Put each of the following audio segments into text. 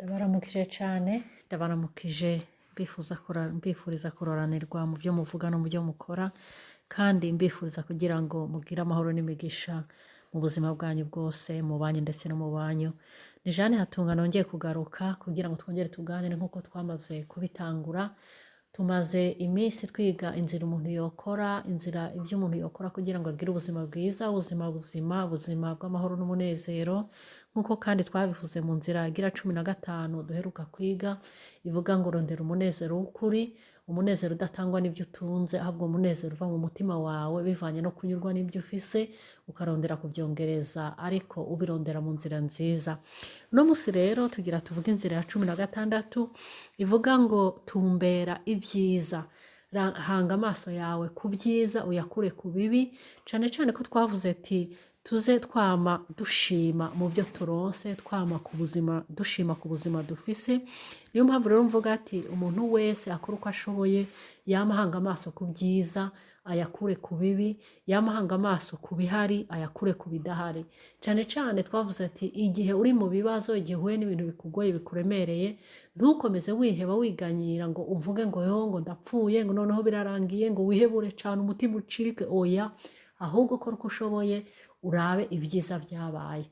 Ndabaramukije cane, ndabaramukije mbifuriza kuroranirwa mu byo muvuga no mu byo mukora, kandi mbifuriza kugira ngo mugire amahoro n'imigisha mu buzima bwanyu bwose, mu banyu ndetse no mu banyu. Ni Jeanne Hatunga nongeye kugaruka kugira ngo twongere tuganire nk'uko twamaze kubitangura. Tumaze iminsi twiga inzira umuntu yokora, inzira ibyo umuntu yokora kugira ngo agire ubuzima bwiza, ubuzima buzima, ubuzima bw'amahoro n'umunezero, nk'uko kandi twabivuze mu nzira igira 15 duheruka kwiga, ivuga ngo rondera umunezero w'ukuri, umunezero udatangwa n'ibyo utunze, ahubwo umunezero uva mu mutima wawe bivanye no kunyurwa n'ibyo ufise, ukarondera kubyongereza ariko ubirondera mu nzira nziza. Uno musi rero tugira tuvuge inzira ya 16 ivuga ngo tumbera ibyiza. Hanga amaso yawe ku byiza uyakure ku bibi, cane cane ko twavuze ati tuze twama dushima mu byo turonse, twama ku buzima, dushima ku buzima dufise. Niyo mpamvu rero mvuga ati umuntu wese akora uko ashoboye, yama ahanga amaso ku byiza ayakure ku bibi, yama ahanga amaso ku bihari ayakure ku bidahari. Cane cane twavuze ati igihe uri mu bibazo, igihe uhuye n'ibintu bikugoye bikuremereye, ntukomeze wiheba wiganyira ngo uvuge ngo yo ngo ndapfuye, ngo noneho birarangiye, ngo wihebure cane umutima ucirike. Oya, ahubwo kora uko ushoboye urabe ibyiza byabaye.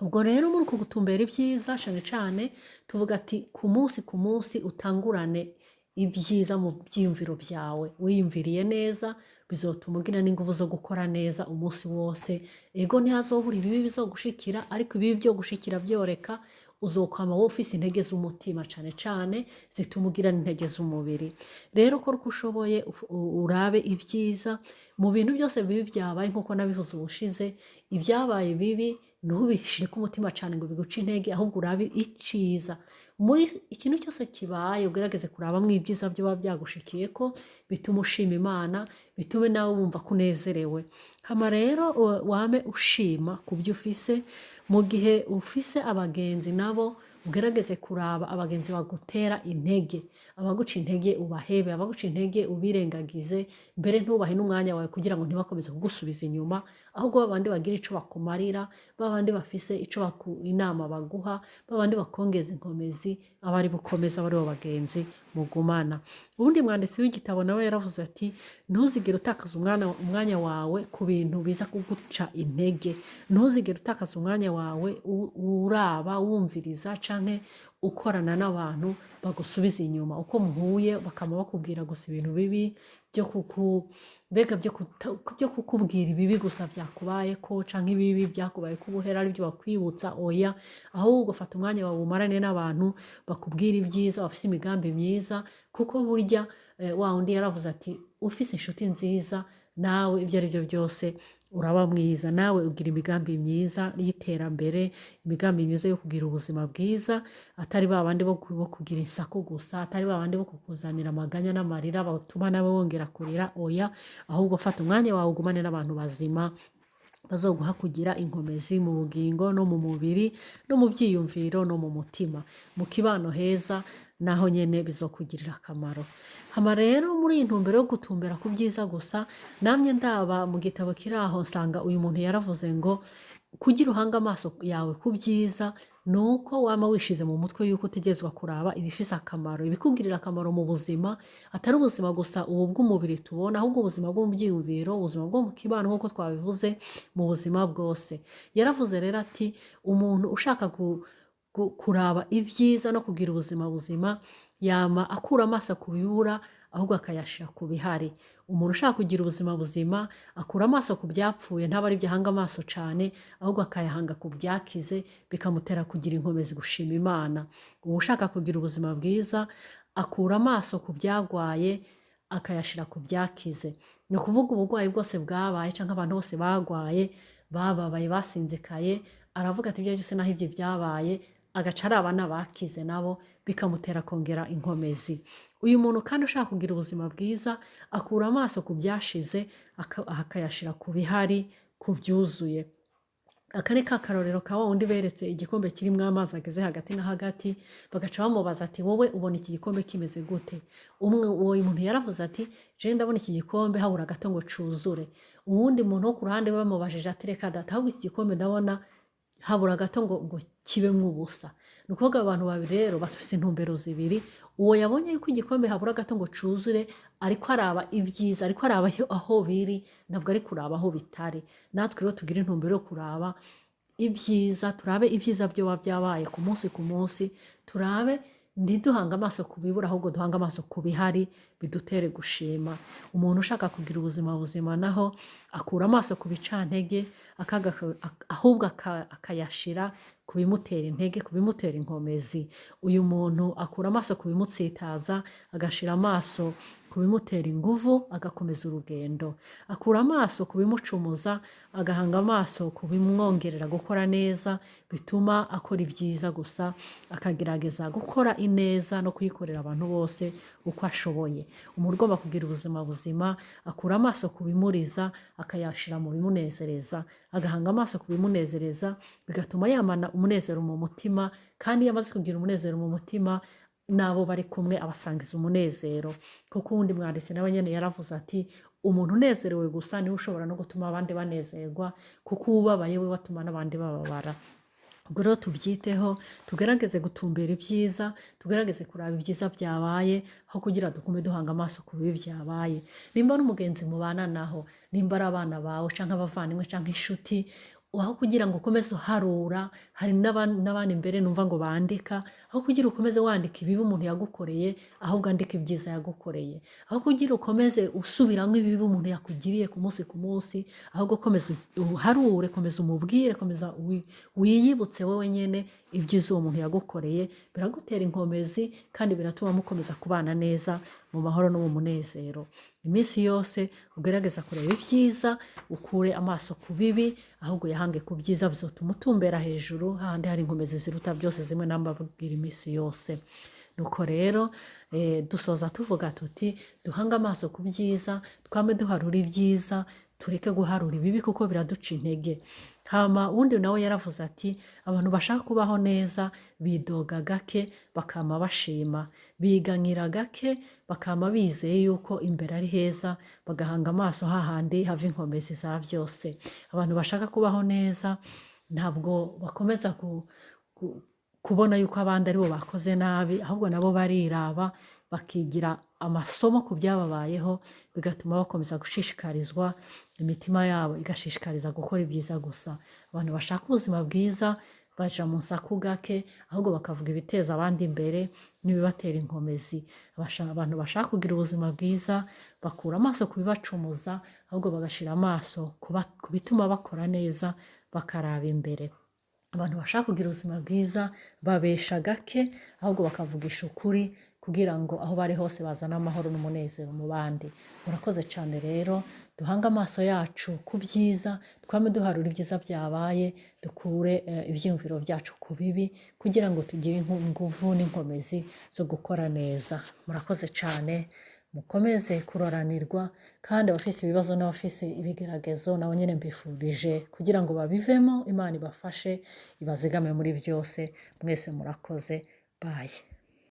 Ubwo rero muri uku gutumbera ibyiza, cane cane tuvuga ati ku munsi ku munsi utangurane ibyiza mu byiyumviro byawe, wiyumviriye neza bizotuma ugira n'inguvu zo gukora neza umunsi wose. Ego ntihazobura ibibi bizogushikira, ariko ibibi byo gushikira byoreka, uzokwama wowe ufise intege z'umutima cane cane zituma ugira n'intege z'umubiri. Rero kora uko ushoboye urabe ibyiza mu bintu byose bibi byabaye, nk'uko nabivuze ubushize, ibyabaye bibi ntubishire ku mutima cane ngo biguce intege, ahubwo urabe iciza muri ikintu cyose kibaye, ugerageze kurabamwo ibyiza byoba byagushikiyeko, bituma ushima Imana, bitume nawe wumva ko unezerewe. Hama rero wame ushima ku byo ufise. Mu gihe ufise abagenzi nabo ugerageze kuraba abagenzi bagutera intege, abaguca intege ubahebe, abaguca intege ubirengagize, mbere ntubahe n'umwanya wawe kugira ngo ntibakomeze kugusubiza inyuma, ahubwo babandi bagira ico bakumarira, babandi bafise ico inama baguha, babandi bakongeza inkomezi, abari bukomeza abari bo bagenzi mugumana. Uwundi mwanditsi w'igitabo nawe yaravuze ati ntuzigere utakaza umwanya wawe ku bintu biza kuguca intege, ntuzigere utakaza umwanya wawe uraba wumviriza canke ukorana n'abantu bagusubiza inyuma, uko muhuye bakama bakubwira gusa ibintu bibi byo kuku, mbega byo kuta, byo kukubwira ibibi gusa byakubayeko canke ibibi byakubayeko ubuhera aribyo bakwibutsa. Oya, ahubwo fata umwanya wawe umarane n'abantu bakubwira ibyiza, bafise imigambi myiza, kuko burya wa wundi yaravuze ati ufise inshuti nziza nawe ibyo ari byo byose uraba mwiza, nawe ugira imigambi myiza y'iterambere, imigambi myiza yo kugira ubuzima bwiza, atari ba bandi bo kugira insaku gusa, atari ba bandi bo kukuzanira amaganya n'amarira batuma nawe wongera kurira. Oya, ahubwo fata umwanya wawe ugumane n'abantu bazima bazoguha kugira inkomezi mu bugingo no mu mubiri no mu byiyumviro no mu mutima, mu kibano heza naho nyene bizokugirira akamaro. Hama rero muri iyi ntumbero yo gutumbera ku byiza gusa, namye ndaba mu gitabo kiri aho nsanga uyu muntu yaravuze ngo kugira uhange amaso yawe ku byiza nuko wama wishize mu mutwe yuko utegerezwa kuraba ibifise akamaro, ibikugirira akamaro mu buzima, atari ubuzima gusa ubu bw'umubiri tubona, ahubwo ubuzima bwo mu byiyumviro, ubuzima bwo mu kibano nk'uko twabivuze, mu buzima bwose. Yaravuze rero ati umuntu ushaka kuraba ibyiza no kugira ubuzima buzima yama akura amaso ku bibura ahubwo akayashira ku bihari. Umuntu ushaka kugira ubuzima buzima akura amaso ku byapfuye, ntaba ari byo ahanga amaso cane, ahubwo akayahanga ku byakize, bikamutera kugira inkomezi gushima Imana. Uwushaka kugira ubuzima bwiza akura amaso ku byagwaye akayashira ku byakize. Ni ukuvuga uburwayi bwose bwabaye canke abantu bose bagwaye, bababaye, basinzikaye, aravuga ati ibyo byose naho ibyo byabaye, agaca araba n'abakize nabo, bikamutera kongera inkomezi. Uyu muntu kandi ushaka kugira ubuzima bwiza akura amaso ku byashize akayashira ku bihari, ku byuzuye. Aka ni ka karorero ka wa wundi beretse igikombe kirimwo amazi ageze hagati na hagati, bagaca bamubaza ati wowe ubona iki gikombe kimeze gute? Umwe uwo muntu yaravuze ati je ndabona iki gikombe habura gato ngo cuzure. Uwundi muntu wo ku ruhande we bamubajije ati reka data, ahubwo iki gikombe ndabona Habura gato ngo kibemwo ubusa. Ni ukuvuga abantu babiri rero bafise intumbero zibiri. Uwo yabonye yuko igikombe habura gato ngo cuzure, ariko araba ibyiza, ariko araba aho biri, ntabwo ari kuraba aho bitari. Natwe rero tugira intumbero yo kuraba ibyiza, turabe ibyiza byoba byabaye ku munsi ku munsi, turabe ntiduhange amaso ku bibura, ahubwo duhange amaso ku bihari bidutere gushima. Umuntu ushaka kugira ubuzima buzima naho akura amaso ku bicantege, ahubwo akayashira ku bimutera intege, ku bimutera inkomezi. Uyu muntu akura amaso ku bimutsitaza, agashira amaso ku bimutera inguvu, agakomeza urugendo. Akura amaso ku bimucumuza, agahanga amaso ku bimwongerera gukora neza, bituma akora ibyiza gusa, akagerageza gukora ineza no kuyikorera abantu bose uko ashoboye. Umuntu ugomba kugira ubuzima buzima akura amaso ku bimuriza, akayashira mu bimunezereza, agahanga amaso ku bimunezereza, bigatuma yamana umunezero mu mutima. Kandi iyo amaze kugira umunezero mu mutima, n'abo bari kumwe abasangiza umunezero. Kuko uwundi mwanditsi nawe nyene yaravuze ati: "Umuntu unezerewe gusa niwe ushobora no gutuma abandi banezerwa, kuko uwubabaye we watuma n'abandi bababara." Ubwo rero tubyiteho, tugerageze gutumbera ibyiza, tugerageze kuraba ibyiza byabaye, aho kugira dugume duhanga amaso ku bibi byabaye. Nimba ari umugenzi mubana naho, nimba ari abana bawe canke abavandimwe canke inshuti, aho kugira ngo ukomeze uharura, hari n'abandi mbere numva ngo bandika, aho kugira ukomeze wandika ibibi umuntu yagukoreye, ahubwo andika ibyiza yagukoreye. Aho kugira ukomeze usubiramwo ibibi umuntu yakugiriye ku munsi ku munsi, ahubwo komeza uharure, komeza umubwire, komeza wiyibutse wowe nyene ibyiza uwo muntu yagukoreye. Biragutera inkomezi kandi biratuma mukomeza kubana neza mu mahoro no mu munezero. Iminsi yose ugerageza kureba ibyiza, ukure amaso ku bibi, ahubwo uyahange ku byiza, bizotuma utumbera hejuru hahandi hari inkomezi ziruta byose, zimwe nambabwira iminsi yose. Nuko rero dusoza tuvuga tuti: duhange amaso ku byiza, twame duharura ibyiza, tureke guharura ibibi kuko biraduca intege. Hama uwundi nawe yaravuze ati: "Abantu bashaka kubaho neza bidoga gake, bakama bashima, biganyira gake, bakama bizeye yuko imbere ari heza, bagahanga amaso hahandi hava inkomezi za byose." Abantu bashaka kubaho neza ntabwo bakomeza kubona yuko abandi aribo bakoze nabi, ahubwo nabo bariraba, bakigira amasomo ku byababayeho, bigatuma bakomeza gushishikarizwa, imitima yabo igashishikariza gukora ibyiza gusa. Abantu bashaka ubuzima bwiza baja mu nsaku gake, ahubwo bakavuga ibiteza abandi imbere n'ibibatera inkomezi. Abantu bashaka kugira ubuzima bwiza bakura amaso ku bibacumuza, ahubwo bagashira amaso ku bituma bakora neza, bakaraba imbere. Abantu bashaka kugira ubuzima bwiza babesha gake, ahubwo bakavugisha ukuri, kugira ngo aho bari hose bazane amahoro n'umunezero mu bandi. Murakoze cyane rero, duhange amaso yacu ku byiza, twame duharura ibyiza byabaye, dukure ibyiyumviro byacu ku bibi, kugira ngo tugire inguvu n'inkomezi zo gukora neza. Murakoze cyane, mukomeze kuroranirwa, kandi abafise ibibazo n'abafise ibigeragezo nabo nyene mbifurije kugira ngo babivemo, Imana ibafashe, ibazigame muri byose. Mwese murakoze, bye.